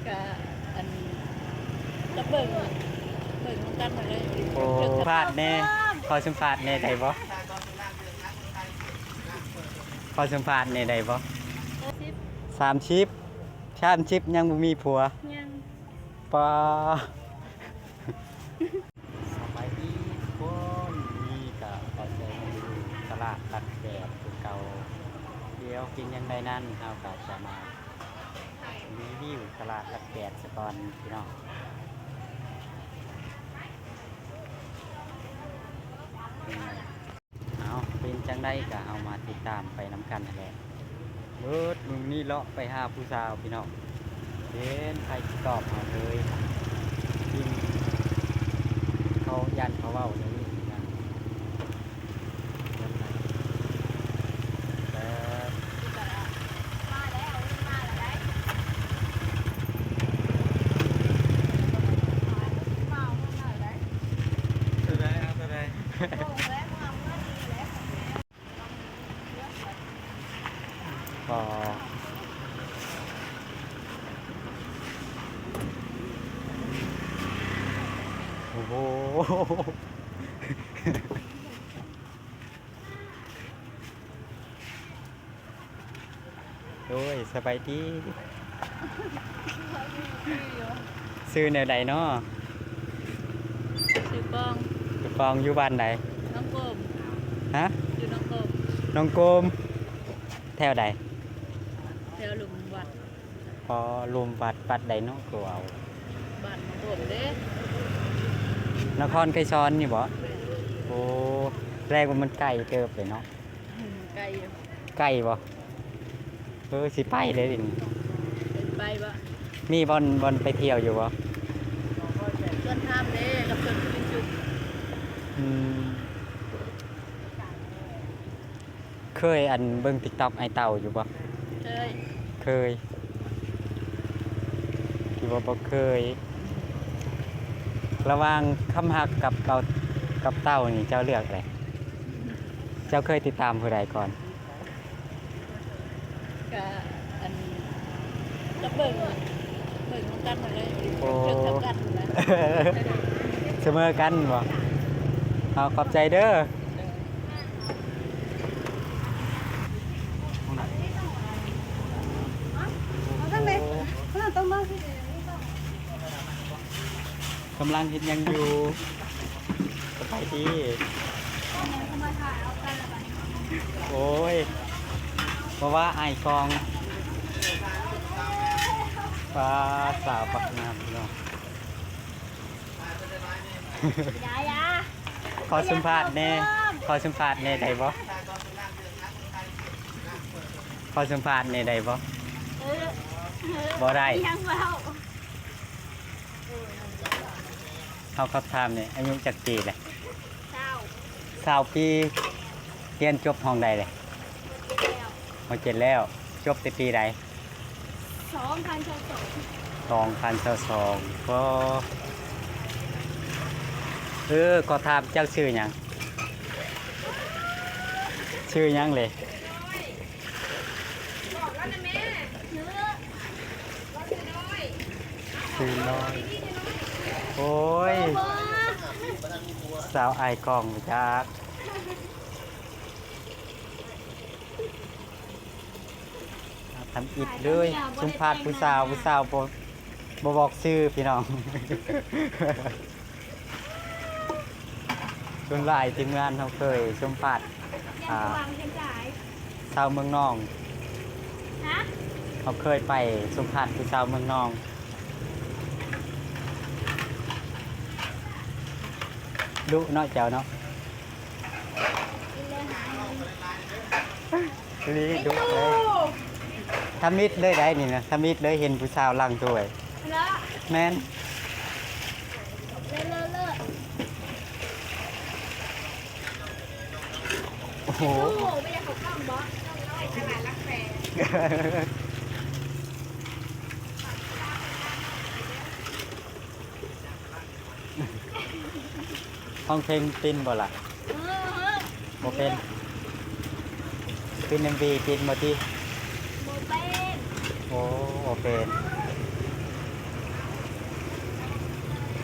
ກະອັນ ກະເບິ່ງ ເບິ່ງນຳກັນຫັ້ນແຫຼະ. ໂອ້ ສຳພາດແດ່ ຂໍສຳພາດແດ່ໄດ້ບໍ່? ຂໍສຳພາດແດ່ໄດ້ບໍ່? ສາມສິບ ສາມສິບ ສາມສິບ ຍັງບໍ່ມີຜົວ? ຍັງ. ປາ ສະບາຍດີທຸກຄົນ ມື້ນີ້ກະເອົາໃຈຢູ່ຕະຫຼາດຫຼັກແປດຄືເກົ່າ. ດຽວກິນຫຍັງໄດ້ນັ້ນ ເຮົາກະຈະມາຣີວິວຕະຫຼາດຫຼັກແປດສາກ່ອນພີ່ນ້ອງ. ເອົາ ເປັນຈັ່ງໃດກະເຮົາມາຕິດຕາມໄປນຳກັນຫັ້ນແຫຼະ. ເບິດມື້ນີ້ເລາະໄປຫາຜູ້ສາວພີ່ນ້ອງ ເຫັນໃຜຊິຕອບເຮົາເລີຍ. ກິນເຂົາ ຢ້ານເຂົາເວົ້າເລີຍ. ເອີ ມາແລ້ວ ມາແລ້ວໄດ໋. ເທົ່າໃດ ເອົາເທົ່າໃດ? ອໍ ໂອ້ໂຫ. ໂດຍ ສະບາຍດີ. ຊື່ແນວໃດເນາະ? ຊື່ປອງ. ຊື່ປອງ ຢູ່ບ້ານໃດ? ໜອງກົມ. ຮະ? ຢູ່ໜອງກົມ. ໜອງກົມ ແຖວໃດ? ແຖວລຸ່ມວັດ. ອໍ ລຸ່ມວັດ ວັດໃດເນາະ ຄືເວົ້າ ບ້ານໜອງກົມເດ້. ນະຄອນໄກສອນນີ້ບໍ? ແມ່ນ. ໂອ້ ແລກວ່າມັນໄກເຕີບເລີຍເນາະ. ອືມ ໄກຢູ່. ໄກບໍ? ເອີ ຊິໄປເລີຍນີ້. ເປັນໄປບໍ? ມີບ່ອນ ບ່ອນໄປທ່ຽວຢູ່ບໍ? ສວນທາມເດ້ ກັບສວນສຸວິນຈຸກ. ອືມ ເຄີຍ ອັນ ເບິ່ງຕິກຕັອກອ້າຍເຕົ່າຢູ່ບໍ່? ເຄີຍ. ເຄີຍ. ທີ່ວ່າບໍ່ເຄີຍ. ລະຫວ່າງຄຳຮັກກັບເຕົາ ກັບເຕົ່ານີ້ ເຈົ້າເລືອກໃດ? ເຈົ້າເຄີຍຕິດຕາມຜູ້ໃດກ່ອນ? ກະອັນ ກະເບິ່ງ ເບິ່ງນຳກັນຫັ້ນແຫຼະ. ໂອ້ ເຖິງ ເຖິງກັນຫັ້ນແຫຼະ. ສະເໝີກັນບໍ່? ເອົາ ຂອບໃຈເດີ. ກຳລັງເຮັດຫຍັງຢູ່? ສະບາຍດີ. ໂອ້ຍ ບໍ່ວ່າອ້າຍກອງ. ປາ ສາວບັກງາມພີ່ນ້ອງ. ຢ່າ ຢ່າ ຂໍສຳພາດແດ່ ຂໍສຳພາດແດ່ໄດ້ບໍ່? ຂໍສຳພາດແດ່ໄດ້ບໍ່? ເອີ ບໍ່ໄດ້ ຍັງເວົ້າ. ເຮົາ ເຮົາຖາມແດ່ ອາຍຸຈັກປີແຫຼະ? ຊາວ ຊາວປີ. ຮຽນຈົບຫ້ອງໃດແຫຼະ? ມ.ເຈັດແລ້ວ. ມ.ເຈັດແລ້ວ. ຈົບແຕ່ປີໃດ? ສອງພັນຊາວສອງ. ສອງພັນຊາວສອງ. ກໍ ເອີ ຂໍຖາມເຈົ້າຊື່ຫຍັງ? ຊື່ຫຍັງເລີຍ? ຊື່ນ້ອຍ. ໂອ້ຍ ສາວອ້າຍກ້ອງບໍ່ຈັກ. ທຳອິດເລີຍ ສຳພາດຜູ້ສາວ ຜູ້ສາວບໍ່ ບໍ່ບອກຊື່ພີ່ນ້ອງ. ສ່ວນຫຼາຍທີມງານເຮົາເຄີຍສຳພາດ ອ່າ ຊາວເມືອງນອງ. ຮະ? ເຮົາເຄີຍໄປສຳພາດຜູ້ສາວເມືອງນອງ. ດຸເນາະເຈົ້າເນາະ. ອີ່ຫຼີ ດຸເລີຍ. ທຳອິດເລີຍໄດ໋ນີ້ນະ ທຳອິດເລີຍ ເຫັນຜູ້ສາວຫຼັງຖ້ວຍ. ແມ່ນ. ໂອ້ໂຫ ຮ້ອງເພງເປັນບໍ່ລະ? ບໍ່ເປັນ. ເປັນເອັມວີເປັນບໍ່ຕິ? ບໍ່ເປັນ. ໂອ້ ບໍ່ເປັນ.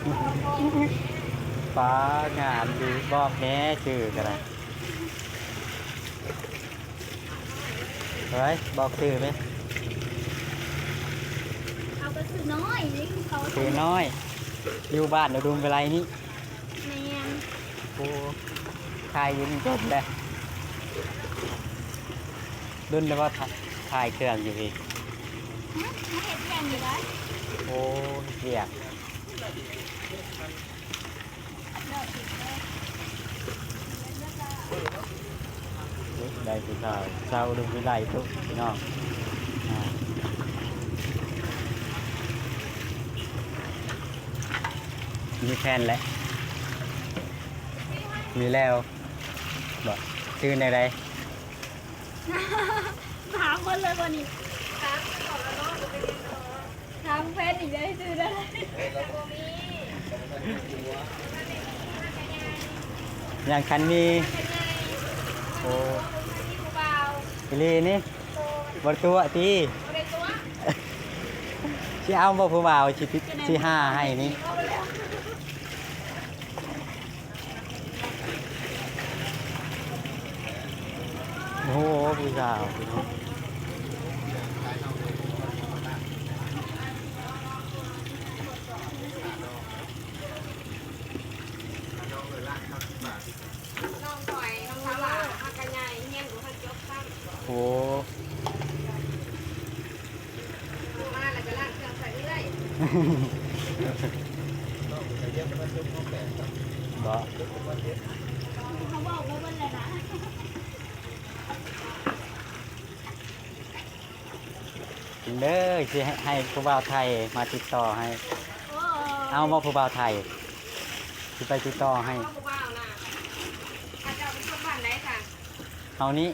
ປ້າ ງາມດີ ບອກແດ່ຊື່ກໍໄດ້. ເຮີ້ຍ ບອກຊື່ແມ. ເຂົາກໍຊື່ນ້ອຍນີ້ ເຂົາຊື່ນ້ອຍ ຢູ່ບ້ານອຸດົມວິໄລນີ້. ແມ່ນ. ໂອ້ ຂາຍຢູ່ນີ້ດົນແລ້ວ ດົນແລ້ວບໍ່? ຂາຍເຄື່ອງຢູ່ພີ້. ຫຶ ມາເຮັດວຽກນີ້ໄດ໋. ໂອ້ ເຮັດວຽກ. ໄດ້ຜູ້ສາວ ສາວອຸດົມວິໄລພຸ້ນພີ່ນ້ອງ. ອ່າ ມີແຟນແລ້ວ ມີແລ້ວບໍ່? ຊື່ແນວໃດ? ຖາມເພິ່ນເລີຍບໍ່ນີ້? ຖາມແຟນອີກໄດ້ ຊື່ໄດ້. ຍັງຄັນມີ. ໂອ້ ອີ່ຫຼີນີ້ ບໍ່ຕົວະຕິ? ຊິເອົາບໍ່ຜູ້ບ່າວ ຊິ ຊິຫາໃຫ້ນີ້. ໂອ້ໂຫ ຜູ້ສາວ ນ້ອງຂ້ອຍ ນ້ອງສາວຫຼ້າ ຫາກະໃຫຍ່ ຮຽນບໍ່ທັນຈົບຊ້ຳ. ໂອ້ ມາແລ້ວກໍລ້າງເຄື່ອງໃສ່ເອື້ອຍ. ບໍ່ ເຂົາບອກໄວ້ເບິດແລ້ວນະ. ເດີ ຊິໃຫ້ ໃຫ້ຜູ້ບ່າວໄທມາຕິດຕໍ່ໃຫ້. ໂອ້ຍ ເອົາບໍ່ຜູ້ບ່າວໄທ ຊິໄປຕິດຕໍ່ໃຫ້. ເອົາຜູ້ບ່າວນະ. ເຂົາເຈົ້າເປັນຄົນບ້ານໃດຊະ? ເຮົານີ້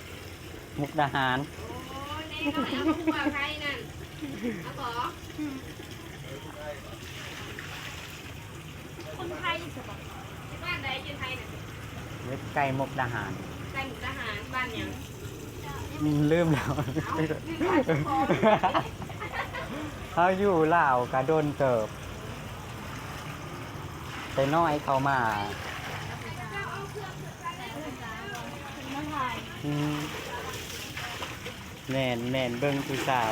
ມຸກດາຫານ. ໂອ້ຍ ແນ່ນອນ ເອົາຜູ້ບ່າວໄທນັ້ນ ເອົາບໍ່? ຄົນໄທຊະບໍ? ຢູ່ບ້ານໃດ ຢູ່ໄທນະ? ຢູ່ໃກ້ມຸກດາຫານ. ໃກ້ມຸກດາຫານ ບ້ານຫຍັງ? ອືມ ລືມແລ້ວ. ເອົ້າ ລືມບ້ານເຈົ້າຂອງ. ເຮົາຢູ່ລາວກະດົນເຕີບ ແຕ່ນ້ອຍເຂົ້າມາ. ອືມ. ແມ່ນໆ ເບິ່ງຜູ້ສາວ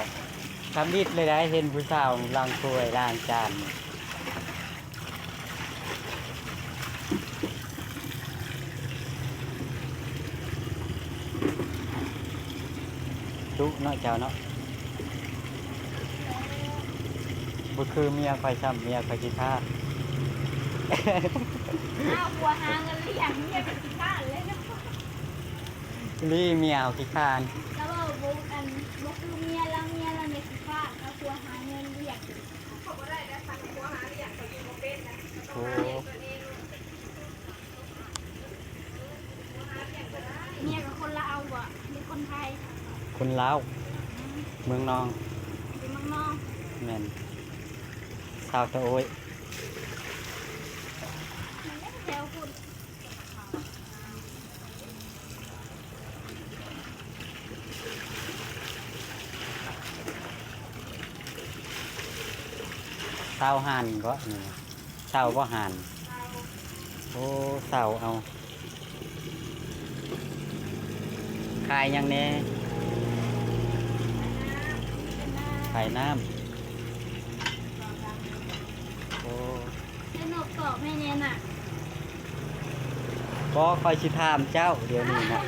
ທຳອິດເລີຍໄດ໋ ເຫັນຜູ້ສາວລ້າງຖ້ວຍລ້າງຈານ. ດຸເນາະເຈົ້າເນາະ ບໍ່ຄືເມຍຂ້ອຍຊ້ຳ ເມຍຂ້ອຍຂີ້ຄ້ານ. ອ້າວ ຜົວຫາເງິນລ້ຽງ ເມຍກໍຂີ້ຄ້ານເລີຍເນາະ. ອີ່ຫຼີ ເມຍເຮົາຂີ້ຄ້ານ. ລາວເວົ້າບໍ່ ອັນ ບໍ່ຄືເມຍລາວ ເມຍລາວນີ້ຂີ້ຄ້ານ ເອົາຜົວຫາເງິນລ້ຽງ. ເຂົາບໍ່ໄດ້ແລ້ວ ຄັນຜົວຫາລ້ຽງ ເຂົາຢູ່ບໍ່ເປັນນະ. ໂອ້ ເມຍກໍຄົນລາວບໍ່ ຫຼືຄົນໄທ? ຄົນລາວ. ອືມ ເມືອງນອງ. ຢູ່ເມືອງນອງ. ແມ່ນ ຊາວຕະໂອ້ຍ. ແຖວພຸ້ນ. ຊາວຫັ້ນເກາະນີ້ ຊາວບໍ່ຫັ້ນ. ໂອ້ ຊາວເອົາ. ຂາຍຫຍັງແດ່? ຂາຍນ້ຳ. ໂອ້ ເອົານົກຕອບໃຫ້ແດ່ນະ. ບໍ່ ຂ້ອຍຊິຖາມເຈົ້າດຽວນີ້ນະ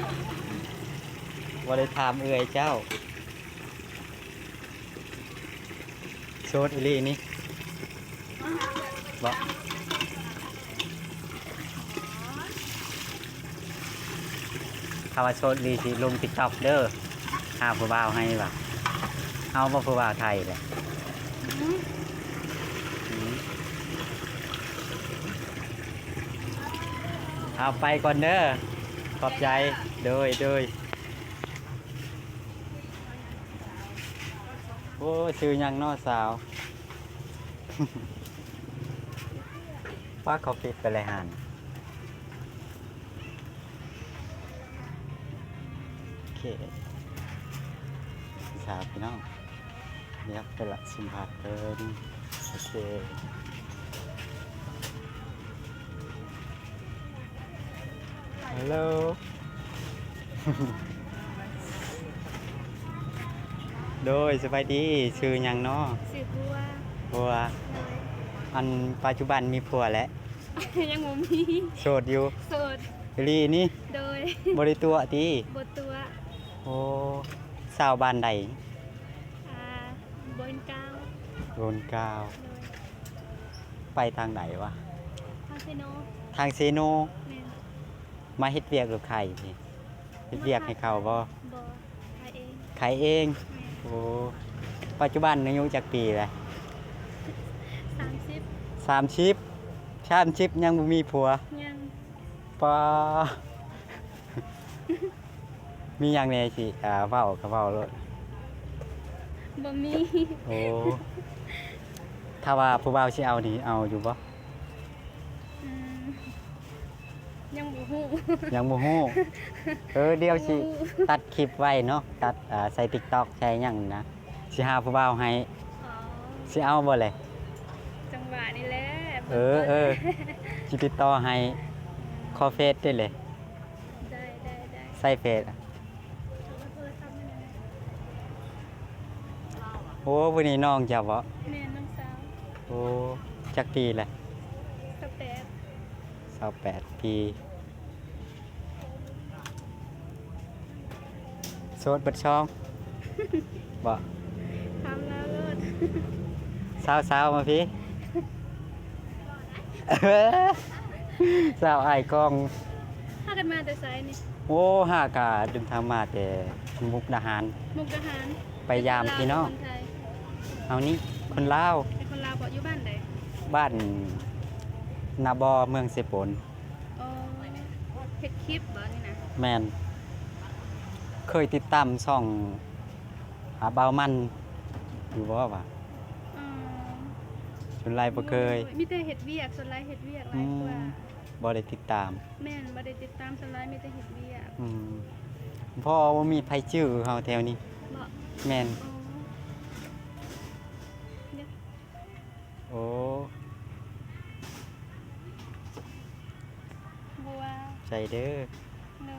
ບໍ່ໄດ້ຖາມເອື້ອຍເຈົ້າ. ໂສດອີ່ຫຼີນີ້ ບໍ່? ຖ້າວ່າໂສດອີ່ຫຼີຊິລົງຕິກຕັອກເດີ ຫາຜູ້ບ່າວໃຫ້ວ່າ. ເອົາບໍ່ຜູ້ບ່າວໄທເດ? ອືມ ອືມ ເອົາໄປກ່ອນເດີ ຂອບໃຈ. ໂດຍ ໂດຍ. ໂອ້ຍ ຊື່ຫຍັງເນາະສາວ? ປາກເຂົາປິດໄປແລ້ວຫັ້ນ. ໂອເຄ ສາວພີ່ນ້ອງ ດຽວໄປລະສຳພາດເພິ່ນ. ໂອເຄ. ຮັລໂຫຼ ໂດຍ ສະບາຍດີ ຊື່ຫຍັງເນາະ? ຊື່ບົວ. ບົວ. ໂດຍ. ອັນປັດຈຸບັນມີຜົວແລ້ວ? ຍັງບໍ່ມີ. ໂສດຢູ່? ໂສດ. ອີ່ຫຼີນີ້? ໂດຍ. ບໍ່ໄດ້ຕົວະຕິ? ບໍ່ຕົວະ. ໂອ້ ສາວບ້ານໃດ? ອ່າ ໂບນກາວ. ໂບນກາວ. ໂດຍ. ໄປທາງໃດວະ? ທາງເຊໂນ. ທາງເຊໂນ? ແມ່ນ. ມາເຮັດວຽກຫຼືຂາຍຢູ່ພີ້? ເຮັດວຽກໃຫ້ເຂົາບໍ່? ບໍ່ ຂາຍເອງ. ຂາຍເອງ? ແມ່ນ. ໂອ້ ປັດຈຸບັນອາຍຸຈັກປີແລ້ວ? ສາມສິບ. ສາມສິບ? ສາມສິບຍັງບໍ່ມີຜົວ? ຍັງ. ປາ ມີຫຍັງແດ່ຊິ ອ່າ ເວົ້າກໍເວົ້າໂລດ. ບໍ່ມີ. ໂອ້ ຖ້າວ່າຜູ້ບ່າວຊິເອົານີ້ ເອົາຢູ່ບໍ່? ອືມ ຍັງບໍ່ຮູ້. ຍັງບໍ່ຮູ້. ເອີ ດຽວຊິ ຍັງບໍ່ຮູ້ ຕັດຄລິບໄວ້ເນາະ ຕັດ ອ່າ ໃສ່ຕິກຕັອກ ໃສ່ຫຍັງນະ ຊິຫາຜູ້ບ່າວໃຫ້. ອໍ ຊິເອົາບໍ່ແລະ? ຈັງຫວະນີ້ແຫຼະ. ເອີ ເອີ ຊິຕິດຕໍ່ໃຫ້. ຂໍເຟສເດ້ແລະ. ໄດ້ ໄດ້ ໄດ້. ໃສ່ເຟສ. ໂອ້ ຜູ້ນີ້ນ້ອງເຈົ້າບໍ່? ແມ່ນ ນ້ອງສາວ. ໂອ້ ຈັກປີແລ້ວ? ຊາວແປດ. ຊາວແປດປີ. ໂສດເບິດຊ່ອງບໍ່? ຖາມລາວໂລດ. ສາວໆ ມາພີ້. ສາວອ້າຍກ້ອງ. ພາກັນມາແຕ່ໃສນີ້? ໂອ້ ຫາກະເດີນທາງມາແຕ່ມຸກດາຫານ. ມຸກດາຫານ. ໄປຢາມພີ່ນ້ອງ. ເປັນຄົນລາວ ຄົນໄທ? ເຮົານີ້ຄົນລາວ. ເປັນຄົນລາວບໍ່? ຢູ່ບ້ານໃດ? ບ້ານນາບໍ່ ເມືອງເຊໂປນ. ອໍ ເຮັດຄລິບບໍ່ນີ້ນະ? ແມ່ນ. ເຄີຍຕິດຕາມຊ່ອງ ອາ ບ່າວມັນຢູ່ບໍ່ວະ? ອືມ ສ່ວນຫຼາຍບໍ່ເຄີຍ. ມີແຕ່ເຮັດວຽກ ສ່ວນຫຼາຍເຮັດວຽກຫຼາຍກວ່າ. ອືມ ບໍ່ໄດ້ຕິດຕາມ. ແມ່ນ ບໍ່ໄດ້ຕິດຕາມ ສ່ວນຫຼາຍມີແຕ່ເຮັດວຽກ. ອືມ ເພາະວ່າບໍ່ມີໃຜຈື່ເຮົາແຖວນີ້. ບໍ່? ແມ່ນ. ອໍ ໂອ້ ບົວ. ໃຈເດີ. ໂດຍ.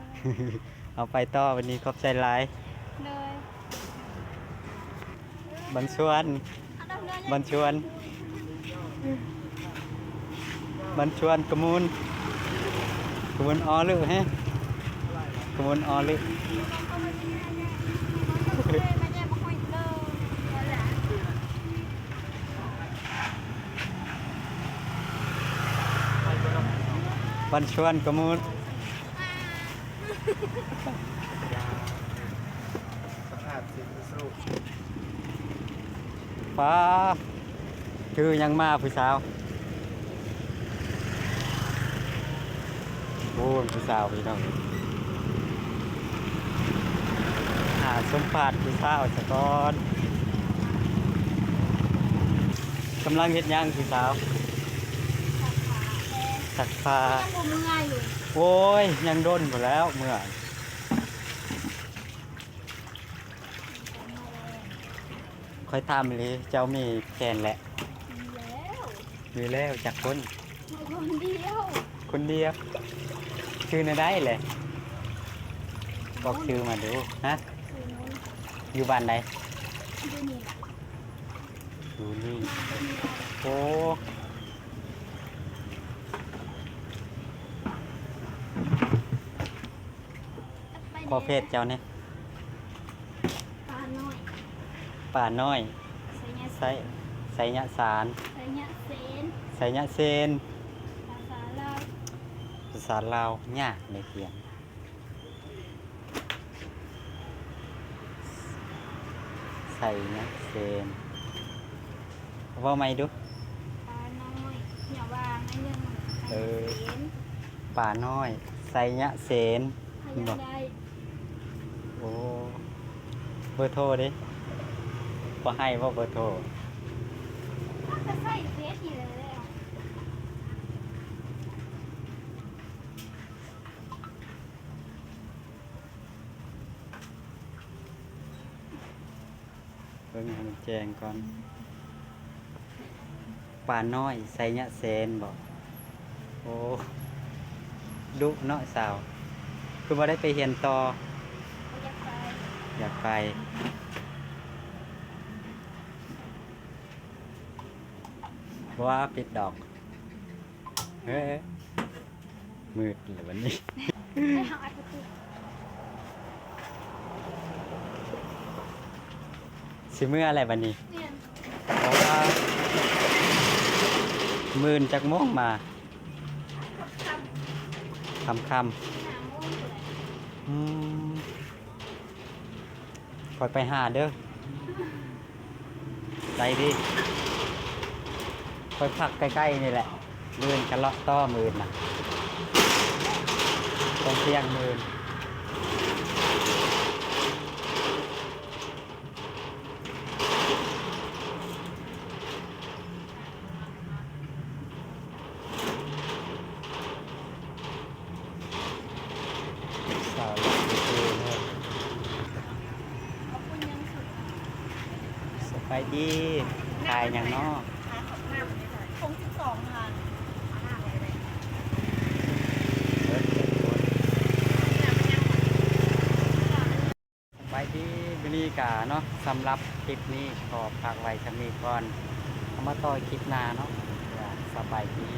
ເອົາໄປຕໍ່ບັດນີ້ ຂອບໃຈຫຼາຍ. ໂດຍ. ບັນຊວນ ບັນຊວນ ບັນຊວນກະມູນ ກະມູນອໍລຶເຮ ກະມູນອໍລຶ. ບັນຊວນກະມູນ. ປາ ຖືຫຍັງມາຜູ້ສາວ? ໂອ້ຍ ຜູ້ສາວພີ່ນ້ອງ ຫາສົມພາດຜູ້ສາວສາກ່ອນ. ກຳລັງເຮັດຫຍັງຜູ້ສາວ? ຊັກຜ້າ. ຍັງບໍ່ເມືອຢູ່. ໂອ້ຍ ຍັງດົນພຸ້ນແລ້ວເມືອ. ຂ້ອຍຖາມອີ່ຫຼີ ເຈົ້າມີແຟນແລ້ວ? ມີແລ້ວ. ມີແລ້ວຈັກຄົນ? ຄົນດຽວ. ຄົນດຽວ. ຊື່ແນວໃດແຫຼະ? ບອກຊື່ມາດູ. ຮະ? ຊື່ນົນ. ຢູ່ບ້ານໃດ? ຢູ່ນີ້ລະ. ຢູ່ນີ້. ໂອ້ ຂໍເຟສເຈົ້າແດ່. ປານ້ອຍ ປານ້ອຍ ໄຊຍະ ໄຊ ໄຊຍະສານ ໄຊຍະເສນ ໄຊຍະເສນ. ພາສາລາວ ພາສາລາວຍາກເດ້ຂຽນ. ໄຊຍະເສນ. ເວົ້າໃໝ່ດູ. ປານ້ອຍ ຢ່າວ່າໃນເລື່ອງ ເອີ ໄຊຍະເສນ. ປານ້ອຍ ໄຊຍະເສນ. ພະຍັງໄດ້. ໂອ້ ເບີໂທເດ້? ບໍ່ໃຫ້ບໍ່ເບີໂທ? ເຮົາກໍໃຊ້ເຟສນີ້ແຫຼະ. ເບິ່ງໃຫ້ມັນແຈ້ງກ່ອນ. ປານ້ອຍ ໄຊຍະເສນບໍ? ໂອ້ ດຸເນາະສາວ. ຄືບໍ່ໄດ້ໄປຮຽນຕໍ່? ຢາກໄປ ຢາກໄປ. ບໍ່ວ່າປິດດອກ. ເອີ ມືດແລ້ວບັດນີ້. ຊິເມືອແລ້ວບັດນີ້. ແມ່ນ. ເພາະວ່າ ມື້ອື່ນຈັກໂມງມາ? ຄ່ຳໆ. ຫ້າໂມງພຸ້ນແຫຼະ. ອືມ. ຂ້ອຍໄປຫາເດີ. ໄດ້ຕິ? ຂ້ອຍພັກໃກ້ໆນີ້ແຫຼະ. ມື້ອື່ນກະເລາະຕໍ່ ມື້ອື່ນນະ. ຕອນທ່ຽງມື້ອື່ນ. ສາວຫຼາຍເດີ. ສະບາຍດີ. ຂາຍຫຍັງເນາະ? ຂາຍຂອງນ້ຳນີ້ແຫຼະ. ຖົງສິບສອງພັນ. ເອົານ້ຳໄວ້ໄດ້. ເບິດເລີຍ. ສະບາຍດີ. ມື້ນີ້ກະເນາະ ສຳລັບຄລິບນີ້ຂໍພັກໄວ້ສ່ຳນີ້ກ່ອນ. ເຮົາມາຕໍ່ຄລິບໜ້າເນາະ. ສະບາຍດີ.